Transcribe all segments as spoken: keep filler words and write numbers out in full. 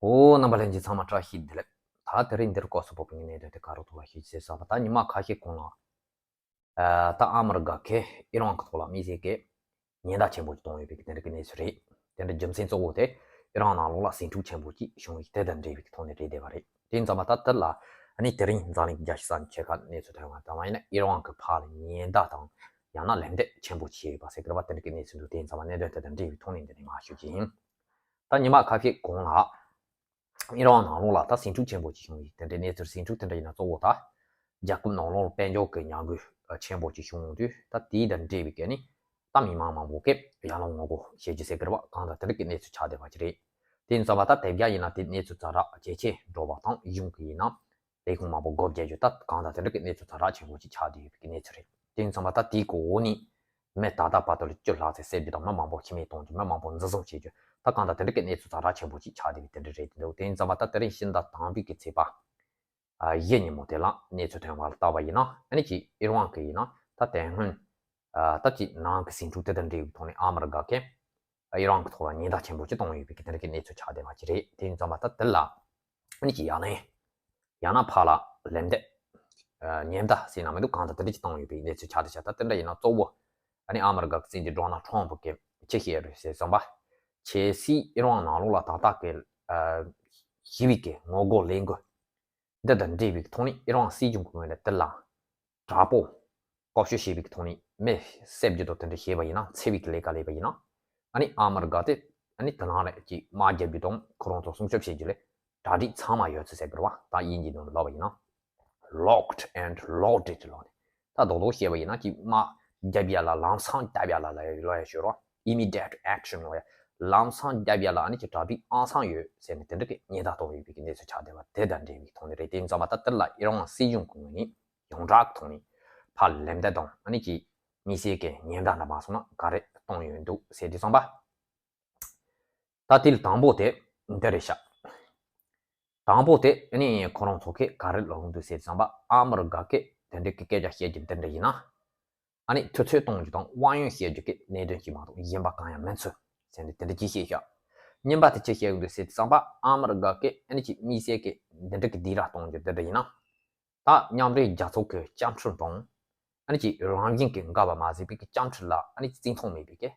ཨོ། རྣམ་པ་ལྷན་རྒྱས་ཚང་མ་བཀྲ་ཤིས་བདེ་ལེགས། ད་དེ་རིང་འདིར་སྐབས་སུ་བབས་པའི་གནད་དོན་དེ་ག་རེ་ཐོག་ལ་ཞུ་རྒྱུ་ཟེར་ཙམ་པ། ད་ཉི་མ་ཁ་ཤས་གོང་ལ། ཨ། ད་ཨ་མི་རི་ཀ་གིས་ཨི་རན་གྱི་ཐོག་ལ་དམིགས་བསལ་གྱི་ཉེན་བརྡ་ཆེན་པོ་ཞིག་བཏང་ཡོད་པའི་དེ་འདྲ་གི་གནས་ཚུལ་རེད། དེ་འདྲ་རྒྱུ་མཚན་གཙོ་བོ་དེ་ཨི་རན་ནང་ལོགས་ལ་ཟིང་འཁྲུག་ཆེན་པོ་ཅིག་བྱུང་ཡོད་དེ་དང་འབྲེལ་བའི་ཐོག་ནས་རེད་བསྡད་པ་རེད། དེ་ཡིན་ཙང་མ་ད་དེ་ལ་ཨ་ནི་དེ་རིང་འཛམ་གླིང་རྒྱལ་སྤྱི་ས་གནས་ཆེ་ཁག་གནས་ཚུལ་ཐོན་པ་ལྟར་ན། ཨི་རན་གྱིས་ཕར་ལ་ཉེན་བརྡ་དང་ཡང་ན་ལན་འདེབས་ཆེན་པོ་བྱས་ཡོད་པ་ཟེར་གི་རེད་པ། དེ་འདྲ་གི་གནས་ཚུལ་འདུག་དེ་ཡིན་ཙང་མ་གནད་དོན་དེ་དང་འབྲེལ་བའི་ཐོག་ནས་འདི་ནས་མར་ཞུ་རྒྱུ་ཡིན། ད་ཉི་མ་ཁ་ཤས་གོང་ལ་ཨི་རན་ནང་ལོགས་ལ་ད་ཟིང་འཁྲུག་ཆེན་པོ་ཅིག་བྱུང་ཡོད། དེ་འདྲའི་གནས་ཚུལ་ཟིང་འཁྲུག་དེ་འདྲ་ཡིན་ན་གཙོ་བོ་ད་རྒྱལ་ཁབ་ནང་ལོགས་དཔལ་འབྱོར་གྱི་ཉམས་རྒུད་ཆེན་པོ་ཅིག་བྱུང་དུས། ད་དེའི་དང་འབྲེལ་བའི་གི་ནི་ད་མི་མང་མང་པོ་གིས་ཡར་ལངས་ངོ་རྒོལ་བྱེད་རྒྱུ་ཟེར་གི་རེད་པ། གང་ལྟར་དེ་འདྲ་གི་གནས་ཚུལ་ཆགས་བསྡད་པ་ཅིག་རེད། དེ་ཡིན་ཙང་མ་ད་དེ་རྒྱ་ཡིན་ན་དེ་གནས་ཚུལ་ཛ་དྲག་ཇེ་ཆེ་འགྲོ་བ་དང་། གཞུང་གི་ཡིན་ན་ལས་ཁུངས་མང་པོ་སྒོ་བརྒྱབ་རྒྱུ། ད་གང་ལྟར་དེ་འདྲ་གི་གནས་ཚུལ་ཛ་དྲག་ཆེན་པོ་ཅིག་ཆགས་བསྡད་ཡོད་པའི་གི་གནས་ཚུལ་རེད། དེ་ཡིན་ཙང་མ་ད་དེའི་གོ་འོག་ནས་མི་ད་ལྟ་བར་དུ་ལ་བཅུ་ལྷག་ཙམ་བསད་རྒྱུ་དང་། མི་མང་པོ་ཁྱིམ་མེད་གཏོང་རྒྱུ། མི་མང་པོ་འཛིན་བཟུང་བྱེད་རྒྱུ། ད་གང་ལྟར་དེ་འདྲ་གི་གནས་ཚུལ་ཛ་དྲག་ཆེན་པོ་ཅིག་ཆགས་བསྡད་པའི་དེ་འདྲ་རེད་འདུག་དེ་ཡིན་ཙང་མ་ད་དེ་རིང་ཕྱི་ཟླ་དང་པོའི་གི་ཚེས་པ་ཨ་བཞི་ཉིན་མོ་དེ་ལ་གནས་ཚུལ་ཐོན་པ་ལ་བལྟས་པ་ཡིན་ན། ཨ་ནི་ཅིག་ཨི་རན་གྱི་ཡིན་ན་ད་དེ་སྔོན་ཨ་ད་ཅིག་ནང་གི་ཟིང་འཁྲུག་དེ་དང་འབྲེལ་བའི་ཐོག་ནས་ཨ་མི་རི་ཀ་གིས་ཨི་རན་གྱི་ཐོག་ལ་ཉེན་བརྡ་ཆེན་པོ་ཅིག་བཏང་ཡོད་པའི་གི་དེ་འདྲ་གི་གནས་ཚུལ་ཆགས་བསྡད་པ་ཅིག་རེད། དེ་ཡིན་ཙང་མ་ད་དེ་ལ་ཨ་ནི་ཅིག་ཡ་ལན་ཡང་ན་ཕར་ལ་ལན་འདེབས་ཨ་ཉེན་བརྡ་ཟེར་ན་མི་འདུག་གང་ལྟར་དེ་འདྲ་ཅིག་བཏང་ཡོད་པའི་གནས་ཚུལ་ཆགས་བསྡད་ཤག་ད་དེ་འདྲ་ཡིན་ན་གཙོ་བོ་ཨ་ནི་ཨ་མི་རི་ཀ་གི་སྲིད་འཛིན་ཌོ་ནལ་ཊམ་ཕ་གིས་ཅི་བཤད་རེད་ཟེར་ཙམ་པ། གལ་སྲིད་ཨི་རན་ནང་ལོགས་ལ་ད་ལྟ་གི་ཨ་ཞི་བའི་གི་ངོ་རྒོལ་ལས་འགུལ་འདི་དང་འབྲེལ་བའི་ཐོག་ནས་ཨི་རན་སྲིད་གཞུང་གི་ངོས་ནས་དེ་ལ་དྲག་པོ་བཀག་ཕྱོགས་བྱས་པའི་ཐོག་ནས་མི་བསད་རྒྱུ་དང་དེ་འདྲ་བྱས་པ་ཡིན་ན། འཚེ་བའི་གི་ལས་ཀ་ལས་པ་ཡིན་ན། ཨ་ནི་ཨ་མི་རི་ཀ་དེ་ཨ་ནི་དེ་ནང་ལ་ཅིག་དམག་རྒྱག་རྒྱུ་དང་ཁོ་རང་ཚོ་སྲུང་སྐྱོབ་བྱེད་རྒྱུ་ལ་གྲ་སྒྲིག་ཚང་མ་ཡོད་ཚུལ་ཟེར་གི་རེད་པ། ད་དབྱིན་ཇིའི་ནང་ལ་ལབ་པ་ཡིན་ན། Locked and loaded ལབ་ནས། ད་རྡོག་རྡོག་བཤད་པ་ཡིན་ན་ཅིག་དམག་རྒྱབ་ཡ་ལ་ལམ་སང་རྒྱབ་ཡ་ལ་ལ་ལ་ཡ་ཤོད་རོགས། Immediate action ལབ་ཡ། ལམ་སང་རྒྱབ་ཡ་ལ་ཨ་ནི་ཅིག་གྲ་སྒྲིག་ཨང་སང་ཡོད་ཟེར་ནས་དེ་འདྲ་གི་ཉེན་བརྡ་གཏོང་ཡོད་པའི་གི་གནས་ཚུལ་ཆགས་བསྡད་པ་དེ་དང་འབྲེལ་བའི་ཐོག་ནས་རེད། དེ་ཡིན་ཙང་མ་ད་དེ་ལ་ཨི་རན་སྲིད་གཞུང་གི་ངོས་ནས་ཡོངས་གྲགས་ཀྱི་ཐོག་ནས་ཕར་ལན་འདེབས་དང་ཨ་ནི་ཅིག་དམིགས་བསལ་གྱི་ཉེན་བརྡ་འདྲ་མ་སོང་ན་ག་རེ་གཏོང་ཡོད་འདུག་ཟེར་དུས་ཙམ་པ། ད་དེ་ལ་དང་པོ་དེ་འདི་རེད་ཤག་དང་པོ་དེ་ཨ་ནི་ཁོ་རང་ཚོ་གིས་ག་རེ་ལབ་འདུག་ཟེར་དུས་ཙམ་པ། ཨ་མི་རི་ཀ་གིས་དེ་འདྲ་གི་སྐད་ཆ་བཤད་རྒྱུ་འདི་འདྲ་ཡིན་ན། ཨ་ནི་དུས་ཚོད་གཏོང་རྒྱུ་དང་དབང་ཡོན་བཤད་རྒྱུ་གི་གནད་དོན་ཅིག་མ་གཏོགས་གཞན་པ་གང་ཡང་མིན་ཚུལ་ཟེར་ནས་དེ་འདྲ་ཅིག་བཤད་ཤག་གཉིས་པ་དེ་ཅི་བཤད་ཀྱི་འདུག་ཟེར་དུས་ཙམ་པ། ཨ་མི་རི་ཀ་གིས་ཨ་ནི་ཅིག་དམིགས་བསལ་གྱི་འདི་འདྲ་གི་སྡིགས་ར་གཏོང་རྒྱུ་འདི་འདྲ་ཡིན་ན། ད་མཉམ་འབྲེལ་རྒྱལ་ཚོགས་ཀྱི་བཅའ་ཁྲིམས་དང་། ཨ་ནི་ཅིག་རང་བཞིན་གྱིས་འགལ་བ་མ་ཟད་པའི་གི་བཅའ་ཁྲིམས་ལ་ཨ་ནི་ཅིག་བརྩི་མཐོང་མེད་པའི་གི་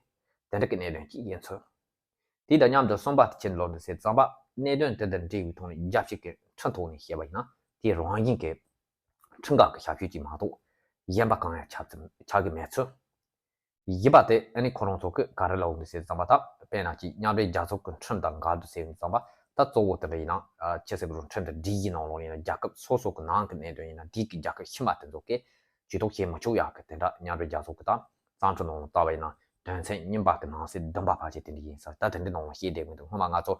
དེ་འདྲ་གི་གནད་དོན་ཅིག་ཡིན་ཚུལ། དེ་དང་མཉམ་དུ་གསུམ་པ་དེ་ཅི་ལབ་འདུག་ཟེར་དུས་ཙམ་པ། གནད་དོན་དེ་དང་འབྲེལ་བའི་ཐོག་ནས་རྒྱལ་སྤྱི་གི་ཁྲིམས་ཐོག་ནས་བཤད་པ་ཡིན་ན། དེ་རང་བཞིན་གྱི་ཁྲིམས་འགལ་གྱི་བྱ་སྤྱོད་ཅིག་མ་གཏོགས་གཞན་པ་གང་ཡང་ཆགས་ཚུལ་ཆགས་ཀྱི་མེད་ཚུལ། བཞི་པ་དེ་ཨ་ནི་ཁོ་རང་ཚོ་གིས་ག་རེ་ལབ་འདུག་ཟེར་དུས་ཙམ་པ། ད་དཔེར་ན་ཅིག་མཉམ་འབྲེལ་རྒྱལ་ཚོགས་ཀྱི་ཁྲིམས་དང་འགལ་འདུག་ཟེར་དུས་ཙམ་པ། ད་གཙོ་བོ་དེ་འདྲ་ཡིན་ན་ཨ་ཅི་ཟེར་གི་རུང་། ཁྲིམས་དང་སྒྲིག་གཞི་ནང་ལོགས་ཡིན་ན། རྒྱལ་ཁབ་སོ་སོ་གི་ནང་གི་གནད་དོན་ཡིན་ན། སྒྲིག་གི་རྒྱལ་ཁབ་ཕྱི་མ་དེ་ཚོ་གིས་ཇུས་གཏོགས་བྱེད་མི་ཆོག་ཡག་གི་དེ་འདྲ་མཉམ་འབྲེལ་རྒྱལ་ཚོགས་ཀྱི་ད་རྩ་ཁྲིམས་ནང་ལ་བལྟས་པ་ཡིན་ན། དོན་ཚན་གཉིས་པ་གི་ནང་གསེས་བདུན་པ་ཕལ་ཆེར་དེ་འདྲ་ཡིན་ས། ད་དེ་འདྲའི་ནང་ལ་བཤད་བསྡད་མི་འདུག་སྔོན་མ་ང་ཚོ་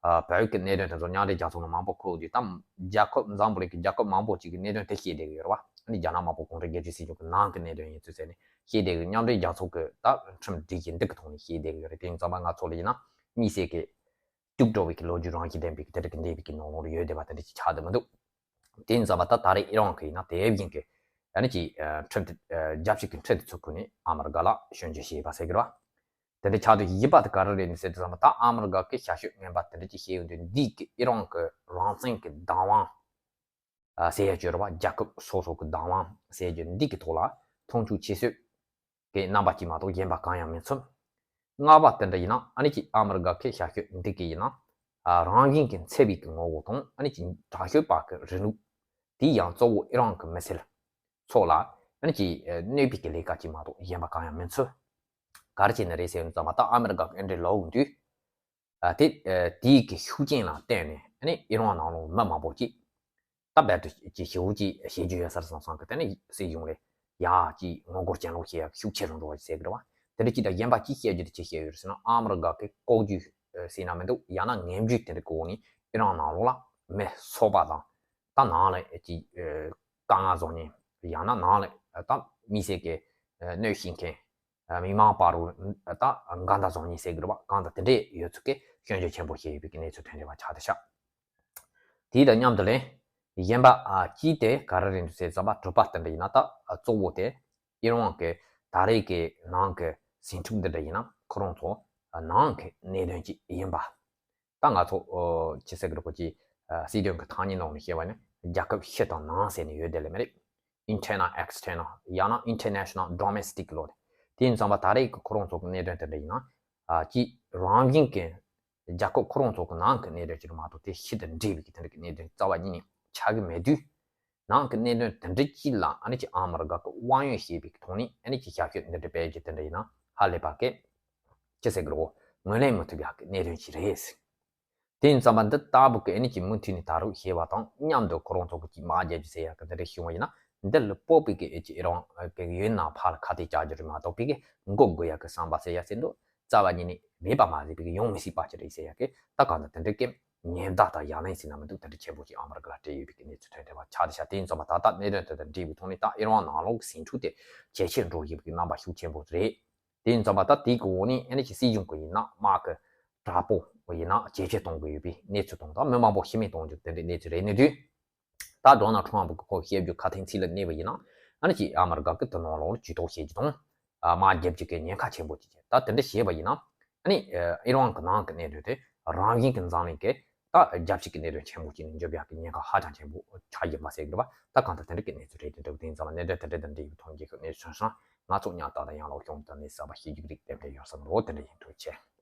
ཨ་བོད་ཀྱི་གནད་དོན་དེ་ཚོ་མཉམ་འབྲེལ་རྒྱལ་ཚོགས་ནང་མང་པོ་འཁོད་དུས། ད་རྒྱལ་ཁབ་འཛམ་བུ་གླིང་གི་རྒྱལ་ཁབ་མང་པོ་ཅིག་གི་གནད་དོན་དེ་བཤད་བསྡད་ཀྱི་ཡོད་རེད་པ། ཨ་ནི་རྒྱ་ནག་དམར་པོ་གུང་ཁྲན་རྒྱལ་སྤྱིའི་སྲིད་གཞུང་གི་ནང་གི་གནད་དོན་ཡིན་ཚུལ་ཟེར་ནས་བཤད་བསྡད་ཀྱི། མཉམ་འབྲེལ་རྒྱལ་ཚོགས་ཀྱི་ད་ཁྲིམས་སྒྲིག་གཞི་འདི་གི་ཐོག་ནས་བཤད་བསྡད་ཀྱི་ཡོད་རེད། དེ་ཡིན་ཙང་མ་ང་ཚོ་ལ་ཡིན་ན་དམིགས་བསལ་གྱི་སྡུག་འགྲོ་བའི་གི་ལོ་རྒྱུས་རང་བཞིན་ལྡན་པའི་གི་དེ་འདྲ་གི་འདས་པའི་གི་ནང་ལོགས་ལ་ཡོད་བསྡད་པ་དེ་འདྲ་ཅིག་ཆགས་བསྡད་མི་འདུག་དེ་ཡིན་ཙང་མ་ད་ད་རེས་ཨི་རན་གྱིས་ཡིན་ན་དེ་བཞིན་གྱི་ཨ་ནི་ཅིག་ཨ་ཁྲིམས་དེ་ཨ་རྒྱལ་སྤྱི་གི་ཁྲིམས་དེ་ཚོའི་ཁུངས་ནས་ཨ་མི་རི་ཀ་ལ་སྐྱོན་བརྗོད་བྱས་པ་ཟེར་གྱི་རེད་པ། དེ་འདྲ་ཆགས་དུས་བཞི་པ་དེ་ག་རེ་རེད་ཟེར་དུས་ཙམ་པ། ད་ཨ་མི་རི་ཀ་གིས་ཞབས་ཞུ་ངན་པ་དེ་འདྲ་ཅིག་བྱས་ཡོང་དུས། འདི་གི་ཨི་རན་གྱི་རང་བཙན་གྱི་བདག་དབང་ཨ་ཟེར་ཡ་ཅིག་ཡོད་རེད་པ། རྒྱལ་ཁབ་སོ་སོ་གི་བདག་དབང་ཟེར་རྒྱུ་འདི་གི་ཐོག་ལ་མཐོང་ཆུང་བྱེད་སྲོལ་གྱི་རྣམ་པ་ཅིག་མ་གཏོགས་གཞན་པ་གང་ཡང་མིན་ཚུལ། ལྔ་པ་དེ་འདྲ་ཡིན་ན་ཨ་ནི་ཅིག་ཨ་མི་རི་ཀ་གི་ཞབས་ཞུ་འདི་གི་ཡིན་ན་ཨ་རང་བཞིན་གྱི་འཚེ་བའི་གི་ངོ་བོ་དང་། ཨ་ནི་ཅིག་དྲག་ཤོས་པ་གི་རིང་ལུགས། དེ་ཡང་གཙོ་བོ་ཨི་རན་གྱི་མི་སེར་ཚོ་ལ་ཨ་ནི་ཅིག་གནོད་པའི་གི་ལས་ཀ་ཅིག་མ་གཏོགས་གཞན་པ་གང་ཡང་མིན་ཚུལ། ག་རེ་བྱས་ནས་རེད་ཟེར་ཙམ་པ། ད་ཨ་མི་རི་ཀ་གིས་འདི་འདྲ་ལབ་དུས། ཨ་དེ་ཨ་དེའི་གི་ཤུགས་རྐྱེན་ལ་བརྟེན་ནས་ཨ་ནི་ཨི་རན་ནང་ལོགས་མི་མང་པོ་ཅིག་ད་རྦད་དེ་ཅིག་ཞེ་པོ་ཅིག་བྱེད་རྒྱུ་ཡོད་ས་རེད་བསམ་བསམ་གི། དེ་ནས་སྲིད་གཞུང་ལ་ཡ་ཅིག་ངོ་རྒོལ་གྱེན་ལོག་བྱེད་ཡ་ཤུགས་ཆེ་རུ་འགྲོ་བ་ཟེར་གི་རེད་པ། དེ་འདྲ་ཅིག་དང་། གཞན་པ་ཅིག་བཤད་རྒྱུ་དེ་ཅི་བཤད་ཡོད་རེད་ཟེར་ན། ཨ་མི་རི་ཀ་གི་ལྐོག་ཇུས་ཟེར་ན་མི་འདུག་ཡང་ན་ངན་ཇུས་དེ་འདྲ་གི་འོག་ནས་ཨི་རན་ནང་ལོགས་ལ་མི་སོག་པ་དང་། ད་ནང་ལ་ཅིག་དཀའ་ངལ་བཟོ་མཁན། ཡང་ན་ནང་ལ་ད་དམིགས་བསལ་གྱི་གནོད་ཤེས་མཁན། མི་མང་བར་དུ་ད་འགལ་ཟླ་བཟོ་མཁན་ཟེར་གི་རེད་པ། གང་ལྟར་དེ་འདྲས་ཡོད་ཚུལ་གྱི་སྐྱོན་བརྗོད་ཆེན་པོ་བྱས་ཡོད་པའི་གནས་ཚུལ་ཐོན་བསྡད་པ་ཆགས་བསྡད་ཤག་དེ་དང་མཉམ་དུ་ལན་གཞན་པ་ཨ་གཅིག་དེ་ག་རེ་རེད་འདུག་ཟེར་ཙམ་པ། དྲུག་པ་དེ་འདྲ་ཡིན་ན། ད་གཙོ་བོ་དེ་ཨི་རན་གྱི་ད་རེས་ཀྱི་ནང་གི་ཟིང་འཁྲུག་འདི་འདྲ་ཡིན་ན་ཁོ་རང་ཚོ་ནང་གི་གནད་དོན་ཅིག་ཡིན་པ། ད་ང་ཚོ་ཨོ་ཅི་ཟེར་གི་རེད། ཁོ་ཅི་ཨ་སྲིད་དོན་གྱི་ཐ་སྙད་ནང་ནས་བཤད་པ་ནི་རྒྱལ་ཁབ་ཕྱི་དང་ནང་ཟེར་ནས་ཡོད་དེ་ལས་མ་རེད། Internal External ཡང་ན་International Domestic ལོ་རེད། དེ་ཡིན་ཙང་པ་ད་རེས་ཀྱི་ཁོ་རང་ཚོ་གི་གནད་དོན་དེ་འདྲ་ཡིན་ན་ཨ་ཅི་རང་བཞིན་གྱི་རྒྱལ་ཁབ་ཁོ་རང་ཚོ་གི་ནང་གི་གནད་དོན་ཅིག་མ་གཏོགས་དེ་ཕྱི་དང་འབྲེལ་བའི་གི་དེ་འདྲ་གི་གནད་དོན་རྩ་བ་ཉིད་ནས་ཆགས་ཀྱི་མེད་དུས། ནང་གི་གནད་དོན་དེ་འདྲ་ཅིག་ལ་ཨ་ནི་ཅིག་ཨ་མི་རི་ཀ་གི་དབང་ཡོད་ཤེས་པའི་ཐོག་ནས་ཨ་ནི་ཅིག་ཞབས་ཞུ་འདི་འདྲ་སྤེལ་རྒྱུ་དེ་འདྲ་ཡིན་ན་ཧ་ལས་པ་གི་ཅི་ཟེར་གི་རོ། ངོས་ལེན་མི་ཐུབ་ཡག་གི་གནད་དོན་ཅིག་རེད། དེ་ཡིན་ཙང་པ་འདི་ལྟ་བུ་གི་ཨ་ནི་ཅིག་མུ་མཐུད་ནས་ད་རུང་ཤེས་པ་དང་མཉམ་དུ་ཁོ་རང་ཚོ་གི་ཅིག་དམག་རྒྱག་རྒྱུ་ཟེར་ཡག་གི་འདི་འདྲ་བྱུང་བ་ཡིན་ན་འདི་ལ་སྤོབས་པའི་གི་ཨེ་ཅིག་ཨེ་རང་གི་ཡོད་ན་ཕར་ལ་ཁ་གཏད་བཅག་རྒྱུ་རེད་མ་གཏོགས་པའི་གི་མགོ་སྒུར་ཡག་གི་བསམ་པ་ཟེར་ཡག་ཟེར་འདུག་རྩ་བ་ཉིད་ནས་མེད་པ་མ་ཟད་པའི་གི་ཡོང་མི་སྲིད་པ་ཅིག་རེད་ཟེར་ཡག་གི་ད་གང་ལྟར་དེ་འདྲའི་གི་ཉེན་བརྡ་དང་ཡ་ལན་ཟེར་ན་མི་འདུག་དེ་འདྲ་ཆེན་པོ་ཅིག་ཨ་མི་རི་ཀ་ལ་སྤྲད་ཡོད་པའི་གི་གནས་ཚུལ་ཐོན་བསྡད་པ་ཆགས་བསྡད་ཤག་དེ་ཡིན་ཙང་པ་ད་ལྟ་གནད་དོན་དེ་དང་འབྲེལ་བའི་ཐོག་ནས་ད་ཨེ་རན་ནང་ལོགས་ཀྱི་ཟིང་འཁྲུག་དེ་ཇེ་ཆེར་འགྲོ་བཞིན་པའི་གི་རྣམ་པ་ཤུགས་ཆེན་པོ་རེད། དེ་ཡིན་ཙང་པ་ད་དེའི་གི་འོག་ནས་ཨ་ནི་ཅིག་སྲིད་གཞུང་གི་ཡིན་ན་དམག་གི་དྲག་པོ་ཡིན་ན་ཇེ་ཆེར་གཏོང་གི་ཡོད་པའི་གནས་ཚུལ་དང་ད་མི་མང་པོ་ཤི་རྨས་གཏོང་རྒྱུ་དེ་འདྲའི་གནས་ཚུལ་རེད་ནི་དུས། ད་ཌོ་ནལ་ཊམ་པ་གི་ཁོ་བཤད་རྒྱུ་ཁ་དན་ཚིག་ལ་གནས་པ་ཡིན་ན་ཨ་ནི་ཅིག་ཨ་མི་རི་ཀ་གི་དེ་ནང་ལོགས་ལ་ཇུས་གཏོགས་བྱེད་རྒྱུ་དང་དམག་རྒྱག་རྒྱུ་གི་ཉེན་ཁ་ཆེན་པོ་ཅིག་ད་དེ་འདྲ་བྱས་པ་ཡིན་ན་ཨ་ནི་ཨེ་རན་གི་ནང་གི་གནད་དོན་དེ་རང་བཞིན་གི་འཛམ་གླིང་གི་ད་རྒྱལ་སྤྱི་གི་གནད་དོན་ཆེན་པོ་ཅིག་ནས་འགྱུར་ཡག་གི་ཉེན་ཁ་ཧ་ཅང་ཆེན་པོ་ཆགས་ཡིན་པ་ཟེར་གི་རེད་པ། ད་གང་ལྟར་དེ་འདྲ་གི་གནས་ཚུལ་རེད། དེ་འདྲ་དེ་ཡིན་ཙང་གནད་དོན་དེ་འདྲ་དང་འབྲེལ་བའི་ཐོག་རྒྱལ་ཁབ་གནས་ཚུལ་སོང་ང་ཚོ་ཉག་ཏག་ཏག་ཡང་ལོག་ཤོང་དང་ནས་གསར་པ་ཤེས་རྒྱུ་རིགས་ལྡན་པའི་ཡོད་བསམ་རོགས་དེ་འདྲ་ཡིན་འགྲོ་ཆེ།